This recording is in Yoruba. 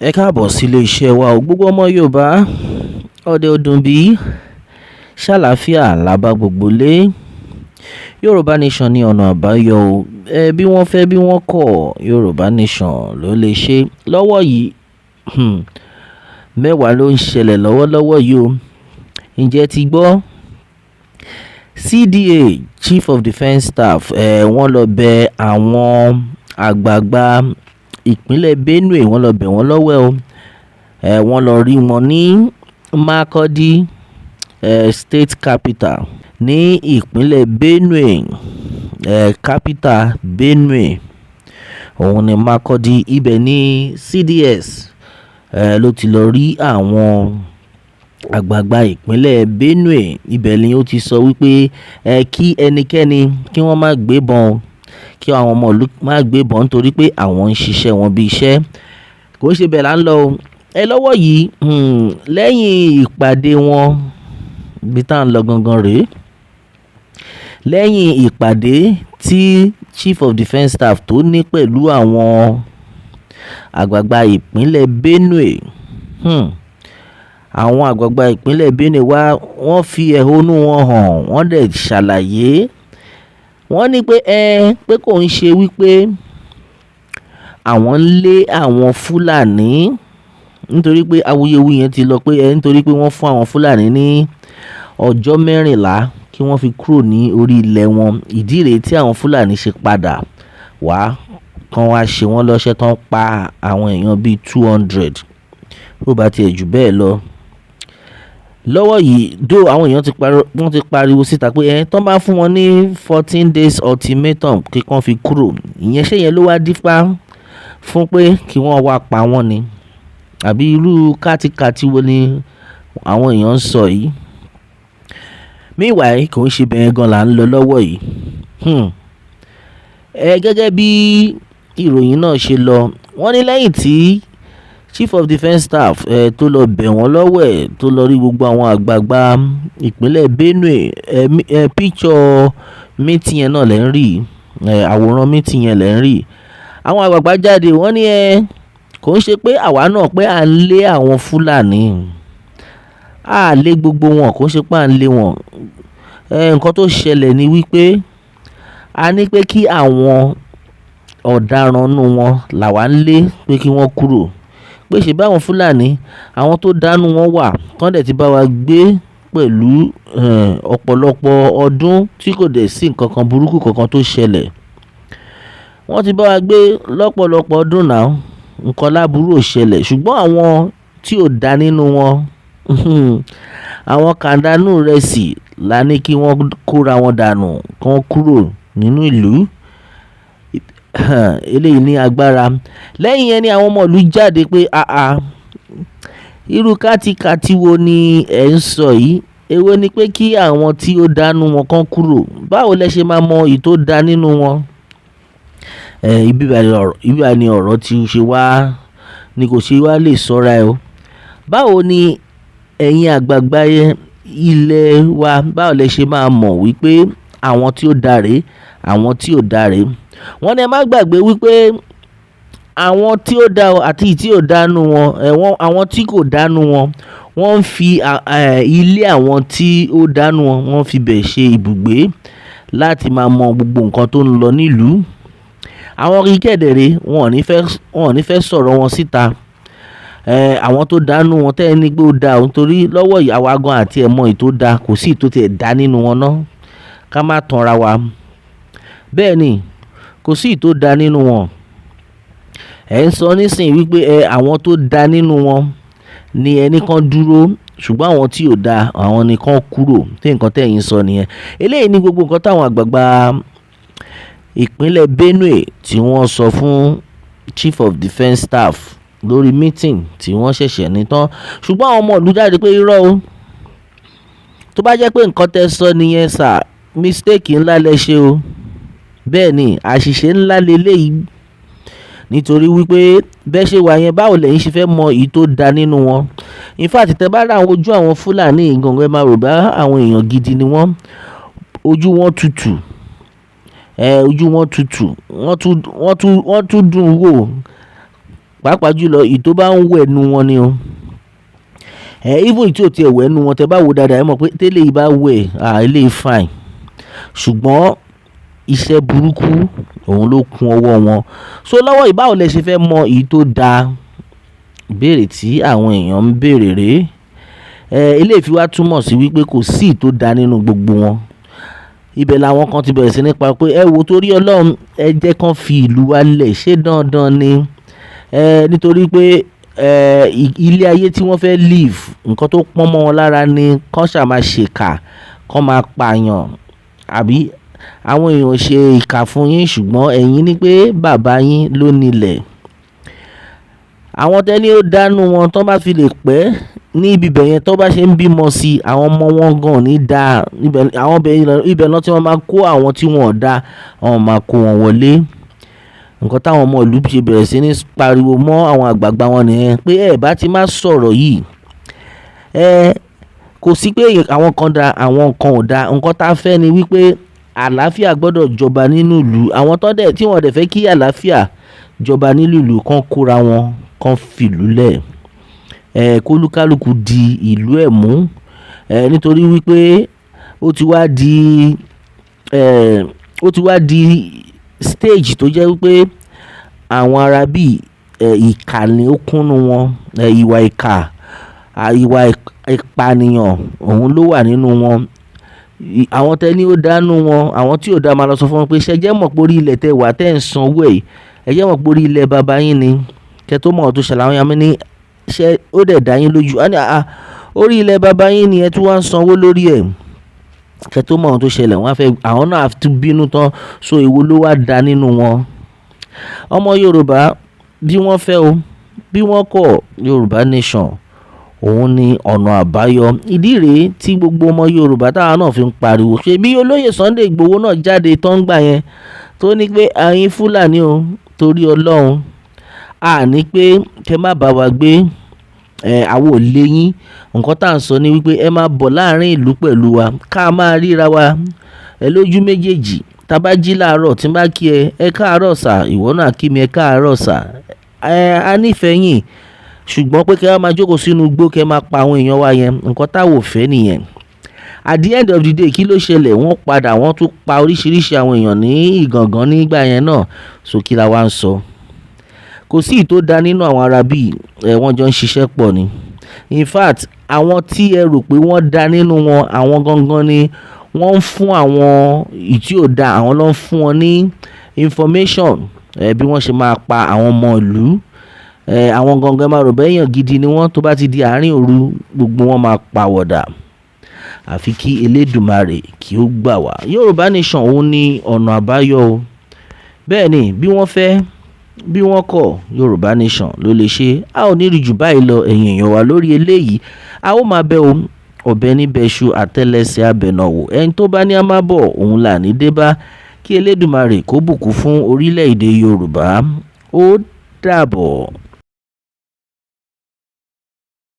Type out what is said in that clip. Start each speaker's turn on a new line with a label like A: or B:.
A: Ẹ káàbọ̀ sílé iṣẹ́ wa o, gbogbo ọmọ Yorùbá ọdẹ ọdún bí ṣàlàáfíà làbá gbogbo lé. Yorùbá Nation ní ọ̀nà àbáyọ o. Ẹ bí wọ́n fẹ́ bí wọ́n kọ̀, Yorùbá Nation ló lè ṣe lọ́wọ́ yìí. Mẹ́wàá ló ń ṣẹlẹ̀ lọ́wọ́lọ́wọ́ yìí o. Ǹjẹ́ ti gbọ́? CDA, Chief of Defence Staff, wọ́n lọ bẹ àwọn àgbààgbà ìpínlẹ̀ Benue, wọ́n lọ bẹ̀ wọ́n lọ́wẹ̀ o. Wọ́n lọ rí wọn ní Makurdi, state capital ní ìpínlẹ̀ Benue. Capital Benue òun ni Makurdi. Ibẹ̀ ní CDS ló ti lọ rí àwọn àgbààgbà ìpínlẹ̀ Benue. Ibẹ̀ ni ó ti sọ wípé kí ẹnikẹ́ni kí wọ́n má gbébọn, kí àwọn ọmọ ìlú má gbébọn, nítorí pé àwọn ń ṣiṣẹ́ wọn bí iṣẹ́. Kò ṣe bẹ́ẹ̀ là ń lọ o. Ẹ lọ́wọ́ yìí, lẹ́yìn ìpàdé wọn, ibi tá à ń lọ gangan rèé. Lẹ́yìn ìpàdé tí Chief of Defence Staff tó ní pẹ̀lú àwọn àgbààgbà ìpínlẹ̀ Benue, àwọn àgbààgbà ìpínlẹ̀ Benue wá, wọ́n fi ẹ̀hónú wọn hàn, wọ́n dẹ̀ ṣàlàyé. Wọ́n ní pé pé kò ń ṣe wípé àwọn ń lé àwọn Fúlàní, nítorí pé awuyewuye yẹn ti lọ pé nítorí pé wọ́n fún àwọn Fúlàní ní ọjọ́ 14 kí wọ́n fi kúrò ní orí ilẹ̀ wọn. Ìdí rèé tí àwọn Fúlàní ṣe padà wá kán wá ṣe wọ́n lọ́ṣẹ́ tán, pa àwọn èèyàn bíi 200, bó bá tiẹ̀ jù bẹ́ẹ̀ lọ. Lọ́wọ́ yìí dó, àwọn èèyàn ti pariwo, wọ́n ti pariwo síta pé tán bá fún wọn ní 14 days ultimatum kí wọ́n fi kúrò, ìyẹn ṣé yẹn ló wá dífá fún pé kí wọ́n wá pa wọ́n ni? Àbí irú kátikàti wo ni àwọn èèyàn ń sọ yìí? Meanwhile, kò ń ṣe bẹ́ẹ̀ gan là ń lọ lọ́wọ́ yìí. Gẹ́gẹ́ bí ìròyìn náà ṣe lọ, wọ́n ní lẹ́yìn tí Chief of Defence Staff tó lọ bẹ̀ wọ́n lọ́wọ́ ẹ̀, tó lọ rí gbogbo àwọn àgbààgbà ìpínlẹ̀ Benue, picture meeting yẹn náà lẹ́ ń rí, àwòrán meeting yẹn lẹ́ ń rí. Àwọn àgbààgbà jáde, wọ́n ní kò ń ṣe pé àwa náà pé à ń lé àwọn Fúlàní, à lé gbogbo wọn, kò ń ṣe pé à ń lé wọn. Nǹkan tó ṣẹlẹ̀ ni wípé a ní pé kí àwọn ọ̀daràn nínú wọn làwa ń lé pé kí wọ́n kúrò, pé ṣe bá àwọn Fúlàní, àwọn tó dánú wọn wà tán dẹ̀ ti bá wa gbé pẹ̀lú ọ̀pọ̀lọpọ̀ ọdún tí kò dẹ̀ sí nǹkan kan burúkú kankan tó ṣẹlẹ̀. Wọ́n ti bá wa gbé lọ́pọ̀lọpọ̀ ọdún náà, nǹkan láburú ò ṣẹlẹ̀, ṣùgbọ́n àwọn tí ò dá nínú wọn, àwọn kàndánù rẹsì la ní kí wọ́n kóra wọn dànù, kí wọ́n kúrò nínú ìlú. Eléyìí ní agbára. Lẹ́yìn yẹn ni àwọn ọmọ ìlú jáde pé àà, irú kátikàti wo ni ẹ̀ ń sọ yìí? Èwo ni pé kí àwọn tí ó dánú wọn kan kúrò? Báwo lẹ ṣe máa mọ èyí tó dá nínú wọn? Ibi báyìí ni ọ̀rọ̀ tí ṣe wá ni kò ṣe wá lè sọ́ra ẹ o. Báwo ni ẹ̀yin àgbààgbà ilẹ̀ wa, báwo lẹ ṣe máa mọ̀ wípé àwọn tí ó dá rè, àwọn tí ò dá rè? Wọ́n ní ẹ má gbàgbé wípé àwọn tí ó dá àti tí ò dá nínú wọn, wọ́n, àwọn tí kò dá nínú wọn, wọ́n ń fi ilé àwọn tí ó dá nínú wọn, wọ́n fi bẹ̀ ṣe ibùgbé láti máa mọ gbogbo nǹkan tó ń lọ nílùú. Àwọn yìí kẹ̀dẹ̀rẹ́, wọn ò ní fẹ́ sọ̀rọ̀ wọn síta. Àwọn tó dá nínú wọn tẹ́ ẹ ní pé ó dá o, nítorí lọ́wọ́ yìí àwa gan àti ẹ̀ mọ èyí tó dá, kò sí èyí tó tiẹ̀ dá nínú wọn ná. Ká má tanra wa. Bẹ́ẹ̀ ni, kò sí èyí tó dá nínú wọn. Ẹ ń sọ nísìnyí wípé àwọn tó dá nínú wọn ni ẹni kan dúró, ṣùgbọ́n àwọn tí ò dá, àwọn ni kan kúrò. Tí nǹkan tí ẹ̀yin sọ nìyẹn. Eléyìí ni gbogbo nǹkan táwọn àgbààgbà ìpínlẹ̀ Benue tí wọ́n sọ fún Chief of Defence Staff lórí meeting tí wọ́n ṣẹ̀ṣẹ̀ ní tán. Ṣùgbọ́n àwọn ọmọ ìlú jáde pé irọ́ o. Tó bá jẹ́ pé nǹkan tẹ sọ nìyẹn sir, mistake ńlá lẹ ṣe o. Bẹ́ẹ̀ ni, àṣìṣe ńlá leléyìí. Nítorí wípé bẹ́ẹ̀ ṣe wà yẹn, báwo lẹ̀yin ṣe fẹ́ mọ èyí tó dá nínú wọn? In fact, tẹ bá rí àwọn ojú àwọn Fúlàní gangan, ẹ máa rò bá àwọn èèyàn gidi ni wọ́n. Ojú wọn tutù. Ojú wọn tutù. Wọ́n tún dùn wò. Pàápàá jùlọ èyí tó bá ń wẹ̀ nínú wọn ni o. Even èyí tí ò tiẹ̀ wẹ̀ nínú wọn, tẹ bá wò dáadáa, ẹ mọ̀ pé tẹ́lẹ̀ yìí bá wẹ̀, ah, eléyìí fine. Ṣùgbọ́n iṣẹ́ burúkú òun ló kún ọwọ́ wọn. So lọ́wọ́ yìí, báwo lẹ ṣe fẹ́ mọ èyí tó da? Ìbéèrè tí àwọn èèyàn ń béèrè rèé. Eléyìí fi wá túmọ̀ sí wípé kò sí èyí tó da nínú gbogbo wọn. Ibẹ̀ làwọn kan ti bẹ̀rẹ̀ sí nípa pé ẹ wo, torí Ọlọ́run, ẹ jẹ́ kán fi ìlú wa lẹ̀, ṣé dandan ni? Nítorí pé ilé ayé tí wọ́n fẹ́ live, nǹkan tó pọ́n mọ́ wọn lára ni kán ṣà máa ṣèkà, kán máa pààyàn, àbí àwọn èèyàn ò ṣe ìkà fún yín, ṣùgbọ́n ẹ̀yin ní pé bàbá yín ló nílẹ̀. Àwọn tẹ́ni ó dánú wọn, tó bá fi lè pẹ́ ní ibi ibẹ̀ yẹn, tó bá ṣe ń bímọ sí, àwọn ọmọ wọn gan ò ní dá ibẹ̀. Àwọn ibẹ̀ náà tí wọ́n máa kó àwọn tí wọn ò dá, wọ́n máa kó wọn wọlé. Nǹkan táwọn ọmọ ìlú ṣe bẹ̀rẹ̀ sí ní pariwo mọ́ àwọn àgbààgbà wọn nìyẹn pé ẹ bá ti má sọ̀rọ̀ yìí. Kò sí pé àwọn kan da, àwọn kan ò da. Nǹkan tá a fẹ́ ni wípé àlàáfíà gbọ́dọ̀ jọba nínú ìlú. Àwọn tó dẹ̀ tí wọ́n dẹ̀ fẹ́ kí àlàáfíà jọba nínú ìlú, kán kóra wọn, kán fìlú lẹ̀. Kólúkálùkù di ìlú ẹ̀ mú. Nítorí wípé ó ti wá di stage tó jẹ́ wípé àwọn ará bí ìkà ni ó kúnnú wọn. Ìwà ìkà, ìwà ìpànìyàn òun ló wà nínú wọn. Àwọn tẹ́ni ó dánú wọn, àwọn tí ò dá máa lọ sọ fún wọn pé ṣé ẹ jẹ́ mọ̀ pé orí ilẹ̀ tẹ wà tẹ́ ń san owó ẹ̀, ẹ jẹ́ mọ̀ pé orí ilẹ̀ bàbá yín ni? Kẹ́ tó mọ̀ ọ́n tó ṣẹlẹ̀, àwọn èèyàn mi ní ṣé ó dẹ̀ dá yín lójú? Wọ́n ní àá, orí ilẹ̀ bàbá yín ni ẹ tún wá ń san owó lórí ẹ̀. Kẹ́ tó mọ̀ ohun tó ṣẹlẹ̀, wọ́n á fẹ́ àwọn náà á tún bínú tán. So èwo ló wá da nínú wọn? Ọmọ Yorùbá, bí wọ́n fẹ́ o, bí wọ́n kọ̀, Yorùbá Nation òun ni ọ̀nà àbáyọ. Ìdí rèé tí gbogbo ọmọ Yorùbá táwa náà fi ń pariwo. Ṣé bí olóyè Sunday Igboho náà jáde tán gbà yẹn tó ní pé ẹ̀yin Fúlàní o, torí Ọlọ́run, a ní pé kẹ́ má bá wa gbé, àwa ò lé yín. Nǹkan tá à ń sọ ni wípé ẹ máa bọ̀ láàrin ìlú pẹ̀lú wa, ká máa ríra wa ẹ lójú méjèèjì. Tá bá jí láàárọ̀, tí n bá kí ẹ, ẹ káàárọ̀ sà, ìwọ náà kí mi, ẹ káàárọ̀ sà. A nífẹ̀ẹ́ yín, ṣùgbọ́n pé kí ẹ máa jókòó sínú igbó, kí ẹ máa pa àwọn èèyàn wa yẹn, nǹkan táwa ò fẹ́ nìyẹn. At the end of the day, kí ló ṣẹlẹ̀? Wọ́n padà, wọ́n tún pa oríṣiríṣi àwọn èèyàn ní Ìgàngán nígbà yẹn náà. So kí la wá ń sọ? Kò sí èyí tó da nínú àwọn ará bí, wọ́n jọ ń ṣiṣẹ́ pọ̀ ni. In fact, àwọn tí ẹ rò pé wọ́n da nínú wọn, àwọn gangan ni wọ́n ń fún àwọn èyí tí ò da, àwọn ló ń fún wọn ní information bí wọ́n ṣe máa pa àwọn ọmọ ìlú. Àwọn gangan máa rò bẹ́ẹ̀, èèyàn gidi ni wọ́n, tó bá ti di àárín òru, gbogbo wọn máa pàwọ̀dà. Àfi kí Elédùmarè kí ó gbà wá. Yorùbá Nation òun ni ọ̀nà àbáyọ o. Bẹ́ẹ̀ ni, bí wọ́n fẹ́, bí wọ́n kọ̀, Yorùbá Nation ló lè ṣe. A ò ní rí jù báyìí lọ, ẹ̀yin èèyàn wa, lórí eléyìí. A ó máa bẹ o, ọ̀bẹ níbẹ̀ ṣu, àtẹ́lẹsẹ̀ abẹ̀nàwò. Ẹni tó bá ní a máa bọ̀, òun là ní dé bá. Kí Elédùmarè kó bùkún fún orílẹ̀ èdè Yorùbá. Ó dàbọ̀.